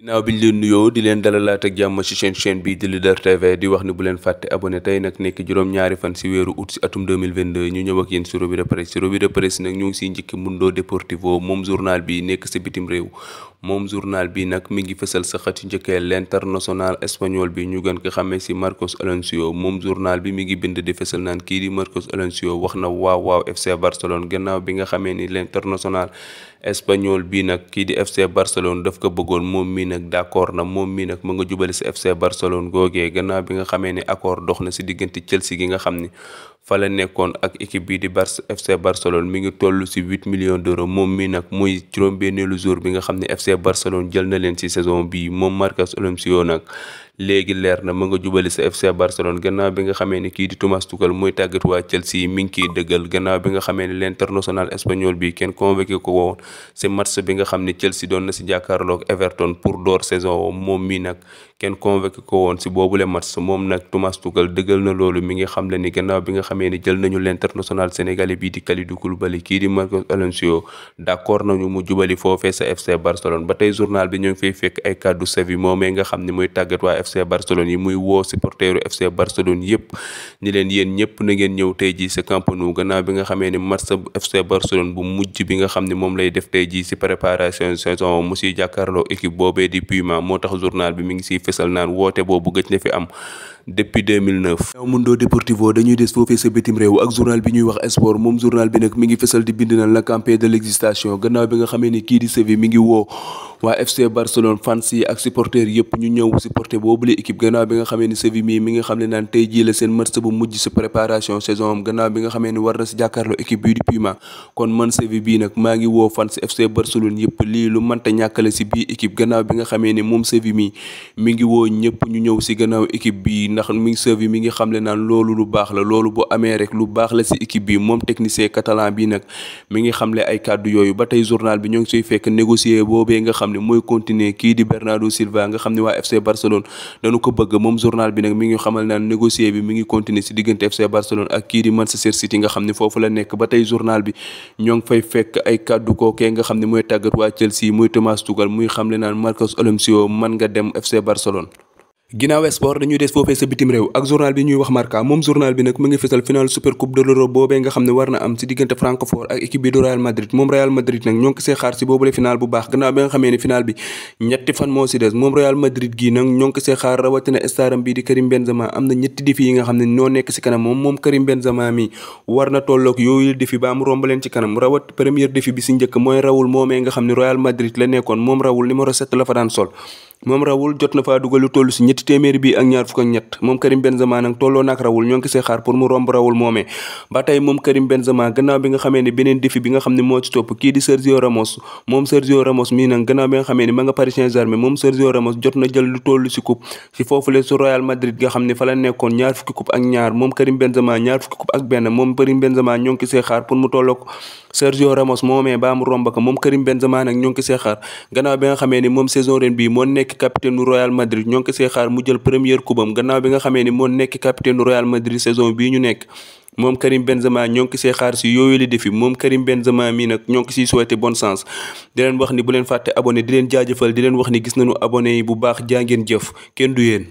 ginnaaw bi ñu leen nuyoo di leen dalalaat ak jàmm ci chaîne bi di Leader TV di wax ni bu leen fàtte abonné tey nag nekk juróom-ñaari fan ci weeru août ci atum 2022 ñu ñëw ak yéen ci revue de presse nag ñu ngi ciy njëkki Mundo Deportivo moom journal bi nekk ci bitim réew moom journal bi nag mi ngi fësal sa xët njëkkee l'international espagnol bi ñu gën ko xamee ci Marcos Alonso moom journal bi mi ngi bind di fësal naan kii di Marcos Alonso wax na waaw FC Barcelone gannaaw bi nga xamee ni l'international espagnol bi nag kii di FC Barcelone daf ko bëggoon moom mi nag d'accord na moom mi nag mu nga jubali ci FC Barcelone googee gannaaw bi nga xamee ni accord dox na ci diggante Chelsea gi nga xam ni fa la nekkoon ak équipe bii di FC Barcelone mi ngi toll ci 8 millions d'euros moom mi nag muy juróom-benneelu jour bi nga xam ne FC Barcelone jël na leen ci saison bii moom Marcos Alonso nag léegi leer na mu nga jubali sa FC Barcelone gannaaw bi nga xamee ni kii di Thomas Tuchel muy tàggat waa Chelsea mi ngi kiy dëggal gannaaw bi nga xamee ni l'international espagnol bi kenn convoqué ko woon ci match bi nga xam ne Chelsea doon na ci jàkkaarloog Everton pour door saison moom mi nag kenn convoqué ko woon ci boobule match moom nag Thomas Tuchel dëggal na loolu mi ngi xam le ni gannaaw bi nga xamee ni jël nañu l'international sénégalais bii di Kalidou Koulibaly kii di Marcos Alonso d'accord nañu mu jubali foofee sa FC Barcelone ba tey journal bi ñoo ngi fay fekk ay kàddu Xavi moomee nga xam ne muy tàggat waa FC Barcelone yi muy woo supporteru FC Barcelone yëpp ni leen yéen ñëpp na ngeen ñëw tey jii ci Camp Nou gannaaw bi nga xamee ni match FC Barcelone bu mujj bi nga xam ne moom lay def tey jii ci préparation saison mu ciy jàkkaarloo équipe boobee di Puma moo tax journal bi mi ngi ciy fesal naan woote boobu gëj na fi am depuis 2009. Mundo Deportivo dañuy des foofee sa bitim réew ak journal bi ñuy wax sport moom journal bi nag mi ngi fesal di bind na la campagne de l'excitation gannaaw bi nga xamee ni kii di Xavi mi ngi woo waa FC Barcelone fans yi ak supporters yëpp ñu ñëw supporter boobule équipe gannaaw bi nga xamee ni Xavi mi ngi xam ne naan tey jii la seen match bu mujj ci préparation saison am gannaaw bi nga xamee ni war na ci jàkkaarloo équipe bii di Puma kon man Xavi bii nag maa ngi woo fans FC Barcelone yëpp lii lu mënta ñàkkale ci bii équipe gannaaw bi nga xamee ni moom Xavi mi ngi woo ñëpp ñu ñëw ci gannaaw équipe bi ndax Xavi mi ngi xamle naan loolu lu baax la loolu bu amee rek lu baax la ci équipe bi moom technicien catalan bi nag mi ngi xamle ay kàddu yooyu ba tey journal bi ñoo ngi siy fekk négocier boobee nga xam ne mooy continuer kii di Bernardo Silva nga xam ne waa FC Barcelone dañu ko bëgg moom journal bi nag mi ngi xamal naan négocier bi mi ngi continuer ci diggante FC Barcelone ak kii di Manchester City nga xam ne foofu la nekk ba tey journal bi ñoo ngi fay fekk ay kàddu kookee nga xam ne mooy tàggat waa Chelsea muy Thomas Tuchel muy xamle naan Marcos Alonso man nga dem FC Barcelone. ginnaaw sport dañuy des foofee sa bitim réew ak journal bi ñuy wax Marca moom journal bi nag mu ngi fesal final super coupe de l'Europe boobee nga xam ne war na am ci diggante Francfort ak équipe bi du Real Madrid moom Real Madrid nag ñoo ngi ko see xaar ci boobule final bu baax gannaaw bi nga xamee ni final bi ñetti fan moo ci des moom Real Madrid gi nag ñoo ngi ko see xaar rawatina staram bii di Karim Benzema am na ñetti défi yi nga xam ne ñoo nekk ci kanam moom Karim Benzema mi war na tolloog yooyu défi ba mu romb leen ci kanam rawat premier défi bi ci njëkk mooy Raoul moomee nga xam ne Real Madrid la nekkoon moom Raoul numéro 7 la fa daan sol moom Raoul jot na faa dugal lu toll ci ñetti téeméeri bi ak ñaar fukk ak ñett moom Karim Benzema nag tolloo nak Raoul ñoo ngi see xaar pour mu romb Raoul moomee ba tey moom Karim Benzema gannaaw bi nga xamee ne beneen défi bi nga xam ne moo ci topp kii di Sergio Ramos moom Sergio Ramos mii nag gannaaw bi nga xamee ne ma nga Paris Saint-Germain moom Sergio Ramos jot na jël lu toll ci coupe ci foofule su Real Madrid nga xam ne fa la nekkoon ñaar fukki coupe ak ñaar moom Karim Benzema ñaar fukki coupe ak benn moom Karim Benzema ñoo ngi see xaar pour mu tolloo ko Sergio Ramos moomee ba mu romb ko moom Karim Benzema nag ñoo ngi see xaar gannaaw bi nga xamee ni moom saison ren bii moo nekk capitaine Real Madrid ñoo ngi see xaar mu jël première coupe am gannaaw bi nga xamee ni moo nekk capitaine Real Madrid saison bii ñu nekk moom Karim Benzema ñoo ngi see xaar ci yooyu la défi moom Karim Benzema mii nag ñoo ngi ciy souhaiter bonne chance di leen wax ni bu leen fàtte abonné di leen jaajëfal di leen wax ni gis nañu abonné yi bu baax jaa ngeen jëf kenn du yéen